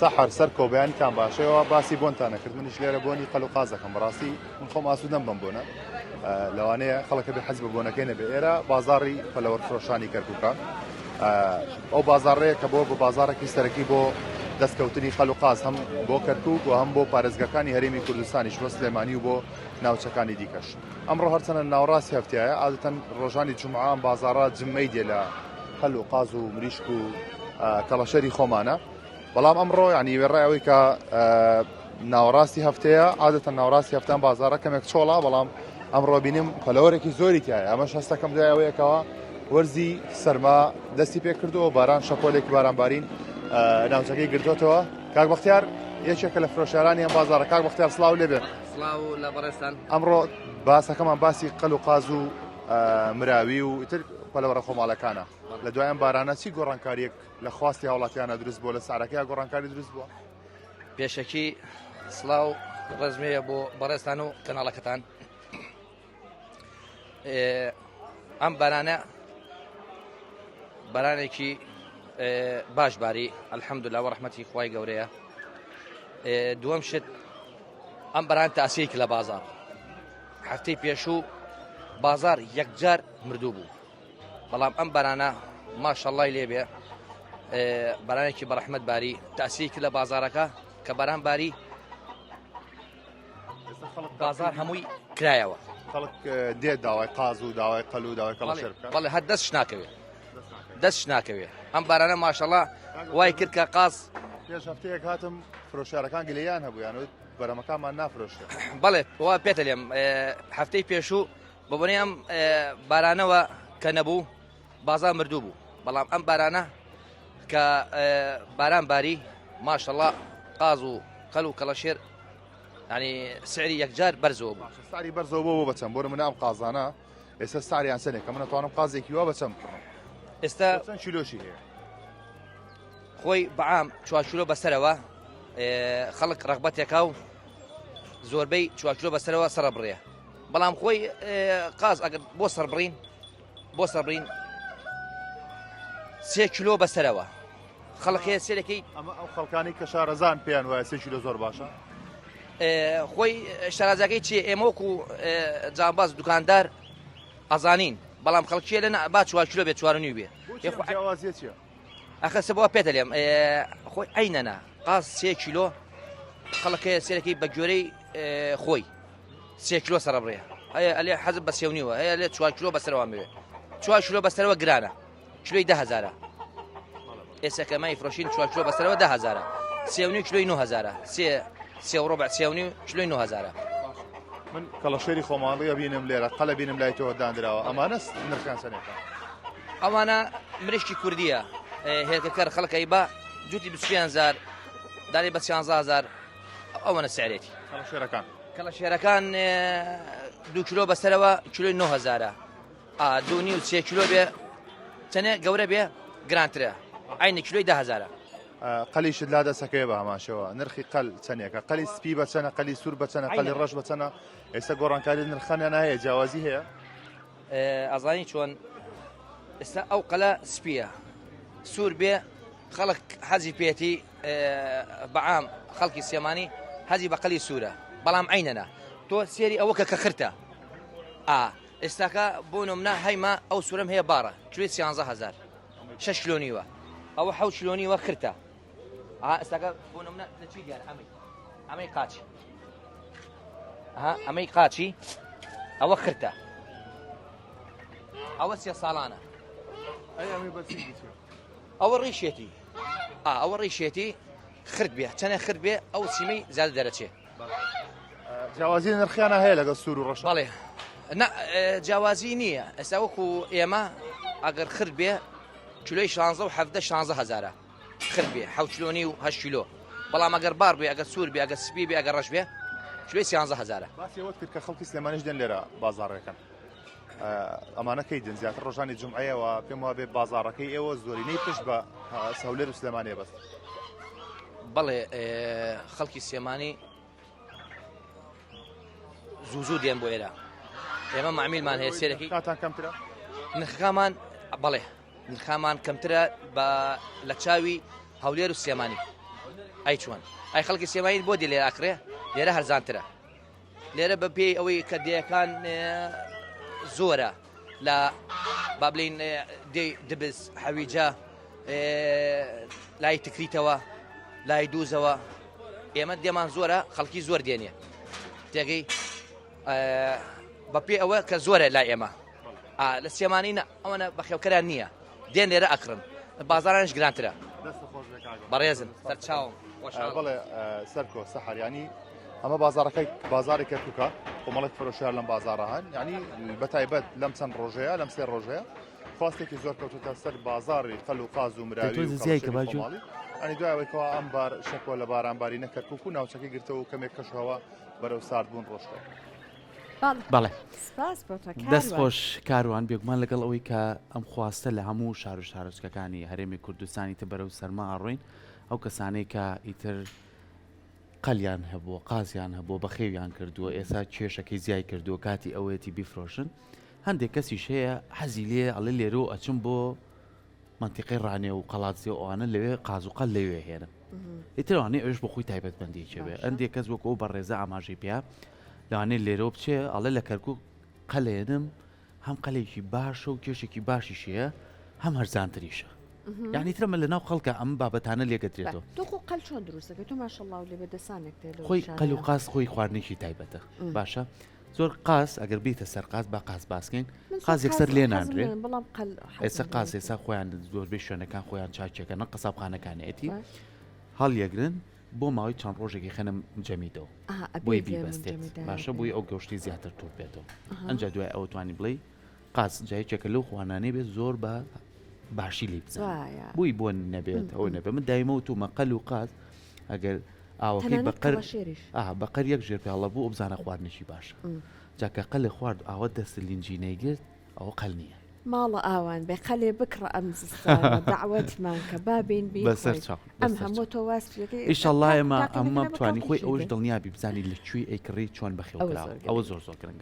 سەحەر سەرکۆ بەیانیتان باشەوە باسی بۆنتان نەکرد منیش لێرە بۆنی قەل و قاز دەکەم بەڕاستی من خۆم ئاسوودەم بەم بۆنە لەوانەیە خەڵکە بێ حەز بە بۆنەکەی نەبێ ئێرە بازاڕی پەلەوەر فرۆشانی کەرکووکە ئەو بازاڕەیە کە بۆ بە بازاڕێکی سەرەکی بۆ دەستکەوتنی قەل و قاز هەم بۆ کەرکووک و هەم بۆ پارێزگەکانی هەرێمی کوردستانیش بۆ سلێمانی و بۆ ناوچەکانی دیکەش ئەمڕۆ هەرچەنە ناوەڕاستی هەفتەیە عادەتەن ڕۆژانی جومعە ئەم بازاڕە جمەی دێ لە قەل و قاز و مریشک و کەڵەشەری خۆمانە بەڵام ئەمڕۆ ینی وێڕای ئەوەی کە ناوەڕاستی هەفتەیە عادەتە ناوەڕاستی هەفتان بازارە کەمێک چۆڵا بەڵام ئەمڕۆ بینیم پەلەوەرێکی زۆری تایە ئەمەش هەستەکەم دوای ئەوەیەکەوە وەرزی سەرما دەستی پێکردەوە باران شەپۆلێکی بارانبارین ناوچەکەی گرتوتەوە کاک بەختیار یەکێکە لە فرۆشارانی ئەم بازارە کاک بەختیار سڵاو لێبێ سڵاو لە بەڕێزتان. ئەمڕۆ باسەکەمان باسی قەل و قاز و مراوی و ئیتر پەلەوەرە خۆماڵەکانە لە دوای ئەم بارانە چی گۆڕانکاریەک لە خواستی هاوڵاتیانە دروست بووە لە سعرەکەی گۆڕانکاری دروست بووە؟ پێشەکی سڵاو ڕێزمەیە بۆ بەڕێزتان و کەناڵەکەتان ئەم بارانە بارانێکی باش باری الحەمدلله وە ڕەحمەتی خوای گەورەیە دووەم شت ئەم بەران تاسیەک لە بازار هەفتەی پێشوو بازار یەکجار مردوو بوو بەڵام ئەم بەرانە ماشەڵای لێبێ بەرانێکی بەڕەحمەت باری تاسیەک لە بازارەکە کە بەران باری بازار هەمووی کرایەوە خەڵک دێ داوای قاز و داوای قەل و داوای کەڵەشێر بکات بەڵێ هەر دەست ناکەوێت دەست ناکەوێت ئەم بارانە ماشەڵا وای کرد کە قاز پێش هەفتەیەک هاتم فرۆشارەکان گلەیان هەبوو یان وت بەرەمەکانمان نافرۆشێت بەڵێ وا پێتە لێم هەفتەی پێشوو بە بۆنەی ئەم بارانەوە کە نەبوو بازار مردوو بوو بەڵام ئەم بارانە کە باران باری ماشەڵا قاز و قەل و کەڵەشێر ینی سعری یەکجار بەرزەوە بوو سعری بەرزەوە بۆ بە چەند بۆ منە ئەم قازانە ئێستا سعریان چەندێکە من ئەتوانم قازێکی وا بە چەند بکڕم ئێستا چەند کیلۆشی هەیە خۆی بەعام چوارچلۆ بەسەرەوە خەڵک ڕغبەتێکا و زۆربەی چوارچلۆ بەسەرەوە سەرە بڕێ بەڵام خۆی قاز ئەگەر بۆ سەربڕین بۆ سەربڕین سێ کیلۆ بەسەرەوە خەڵک هەیە سێرەکەی ئەمە ئەو خەڵکانی کە شارەزان پێیان وایە سێ کیلۆ زۆر باشە خۆی شارازەکەی چی ئێمە وەکو جانباز دوکاندار ئەزانین بەڵام خەڵکیە لە با چوار کیلۆ بێت چوار نیو بێ جیاوازیە چیە ئەخە سە بۆ پێتە لێم خۆی عینەنا قاز سێ کیلۆ خەڵکەیە سێرەکەی بە گوێرەی خۆی سێ کیلۆ سەربڕێ هەیە ئەلێ حەزم بە سێونیوە هەیە لێ چوار کیلۆ بەسەرەوە مێ چوار کیلۆ بەسەرەوە گرانە کیلۆی ده هەزارە ئێستا کە مای فرۆشین چوار کیلۆ بەسەرەوە ده هەزارە سێ و نیو کیلۆی نۆ هەزارە سێ سێ و ڕبع سێ و نیو کیلۆی نۆ هەزارە من کەڵەشێری خۆماڵی ئەبینم لێرە قەلە بینم لای تۆ دانراوە ئەمانە نرخیان چەندێکە ئەوانە مریشکی کوردیە هێلکەکەر خەڵکەی بە جوتی 25 هزار دارێ بە 16 هزار ئەوەنە سعرێتی کەڵەشێرەکان کەڵەشێرەکان دو کیلۆ بەسەرەوە کیلۆی 9 هزارە ئا دوو نیو سێ کیلۆ بێ چەنێ گەورە بێ گرانترە عینی کیلۆی ده هەزارە. قەلیشت لا دەسەکەوێ بە هەمان شێوە نرخی قەل چەندێکە قەلی سپی بە چەنە قەلی سوور بە چەنە قەلی ڕەش بە چەنە ئێستا گۆڕانکاری نرخانیان هەیە جیاوازی هەیە ئەزانی چۆن ئێستا ئەو قەلە سپیە سوور بێ خەڵک حەزی پێێتی بەعام خەڵکی سێمانی حەزی بە قەلی سوورە بەڵام عینەنە تۆ سێری ئەوە کە کە خرتە ئا ئێستاکە بۆ نمونە هەیمە ئەو سورەم هەیە باڕە کیلۆی سیانزە هەزار شەش کیلۆ نیوە ئەوە حەوت کیلۆ نیوە خرتە ئا ئێستاکە بۆ نمونە لە چی دیار ئەمەی ئەمەی قاچی ها ئەمەی قاچی ئەوە خرتە ئەوە سێ ساڵانە ئەوە ڕیشێتی ئەوە ڕیشێتی خرت بێ چەنێ خرت بێ ئەو سیمەی زیادە دەرەچێ جیاوازی نرخیانە هەیە لەگەڵ سوور و ڕەش بەڵێ نا جیاوازی نییە ئێستا وەکو ئێمە ئەگەر خرد بێ کیلۆی 16 و 17 16 هەزارە خرد بێ حەوت کیلۆنی و هەشت کیلۆ بەڵام ئەگەر بار بێ ئەگەر سوور بێ ئەگەر سپی بێ ئەگەر ڕەش بێ کیلۆی 13 هەزارە باسی ئەوەت کرد کە خەڵکی سلێمانیش دێن لێرە بازاڕەکەن ئەمانە کەی دێن زیاتر ڕۆژانی جومعەیەوە پێم وابێ بازاڕەکەی ئێوە زۆرینەی پشت بە هەولێر و سلێمانیە بەست بەڵێ خەڵکی سلێمانی زوو زوو دێن بۆ ئێرە ئێمە معمیلمان هەیە سێرەکی کاتان کەمترە نرخەکانمان بەڵێ نرخامان کەمترە بە لە چاوی هەولێر و سلێمانی. ئەی چۆن ئەی خەڵکی سلێمانی بۆ دێ لێرە ئەکڕێ لێرە هەرزانترە لێرە بە پێی ئەوەی کە دێیەکان زۆرە لە با بلین دێی دبس حەویجە لای تکریتەوە لای دووزەوە ئێمە دێمان زۆرە خەڵکی زۆر دێنێ تێگەی بە پێ ئەوە کە زۆرە لای ئێمە لە سلێمانی نە ئەوەنە بەخێوکەران نییە دێن لێرە ئەکڕن بازارانش گرانترە بەڕێزن سەرچاوم بەڵێ سەرکۆ سەحر ینی ئەمە بازارەکەی بازاری کەرکووکە کۆمەڵێک فرۆشیار لەم بازارە هەن ینی بەتایبەت لەم چەند ڕۆژەیە لەم سێ ڕۆژەیە خواستێکی زۆر کەوتوتە سەر بازاری قەل و قاز و مراوی و زیای کە باجو ئەنی دوایەوەی کەوا ئەم بار شەپۆل لە بارانباری نە کەرکوک و ناوچەکەی گرتەوە و کەمێک کەشوهەوا بەرەو ساردبوون ڕۆشتەوە. بەڵێ دەست خۆش کاروان بێگومان لەگەڵ ئەوەی کە ئەم خواستە لە هەموو شار و شارۆچکەکانی هەرێمی کوردستانی تر بەرەو سەرما ئەڕۆین ئەو کەسانەی کە ئیتر قەلیان هەبووە قازیان هەبووە بەخێویان کردووە ئێستا کێشەکەی زیای کردووە کاتی ئەوەیەتی بیفرۆشن هەندێک کەسیش هەیە حەزی لێ ئەڵێ لێرەوە ئەچم بۆ مەنتیقەی ڕانیە و قەڵادزێ و ئەوانە لەوێ قاز و قەل لەوێ هێنم ئیتر ئەوانەی ئەوێش بۆ خۆی تایبەتمەندیەکی بێ ئەندێک کەس وەکو ئەو بەڕێزە ئاماژەی پێیا لەوانەیە لێرەوە بچێ ئەڵێ لە کەرکوک قەلێنم هەم قەلێکی باشە و کێشێکی باشیش هەیە هەم هەرزانتریشە یعنی ترەمە لە ناو خەڵکە ئەم بابەتانە لێگەدرێتەوە تۆ خۆ قەل چۆن دروستەکەی تۆ ماشەڵڵا لێ بە دەسانێک تێ لەو خۆی قەل و شارەیە. قاز خۆی خواردنێکی تایبەتە باشە زۆر قاز ئەگەر بیتە سەر قاز با قاز باسکەین من زۆر قاز یەکسەر قاز لێ حەزم نانرێ لێ بەڵام قەل ئێستا حەزم قاز لێیەتی. ئێستا خۆیان زۆربەی شوێنەکان خۆیان چاکیەکەن قەسابخانەکانیەتی باش. هەڵیەگرن بۆ ماوەی چەند ڕۆژێکی خەنە جەمیدەوە ئەها ئەبێ بۆی لێ بیبەستێت منجەمیدایە باشە بێ. بۆی ئەو گۆشتی زیاتر توڕ بێتەوە ئەها. ئەنجا دوای ئەوە توانی بڵێی قاز جا یەکێکە لەو خوانانەی بێت زۆر بە باشی لێی بزانێت وایە. بۆی بۆن نەبێت ئەوە نەبێت من دایمە وتومە قەل و قاز ئەگەر ئاوەکەی تەنانەت بەقەر کەڵەشێریش. ئا بەقەر یەک ژێر پیاڵە بوو ئەو بزانە خواردنێکی باشە جا کە قەلێ خوارد ئاوە دەستت لینجی نەیگرت ئەوە قەل نییە. ماڵە ئاوان بێ قەلێ بکڕە ئەم زستانە دەعوەتمان کە با بێین بەسەر بیخۆین چاو ئەم بەسەر هەموو چاو. تۆ واسفیەکەی ئیشەڵا تاق ئێمە تاقی ئەمە نەکرا بە بتوانی خۆی کەڵکیشی ئەوەش دێ. دڵنیابی بزانی لە کوێی ئەیکڕی چۆن بەخێو ئەوە کراوە زۆر ئەوە گرنگە. زۆر زۆر گرنگە.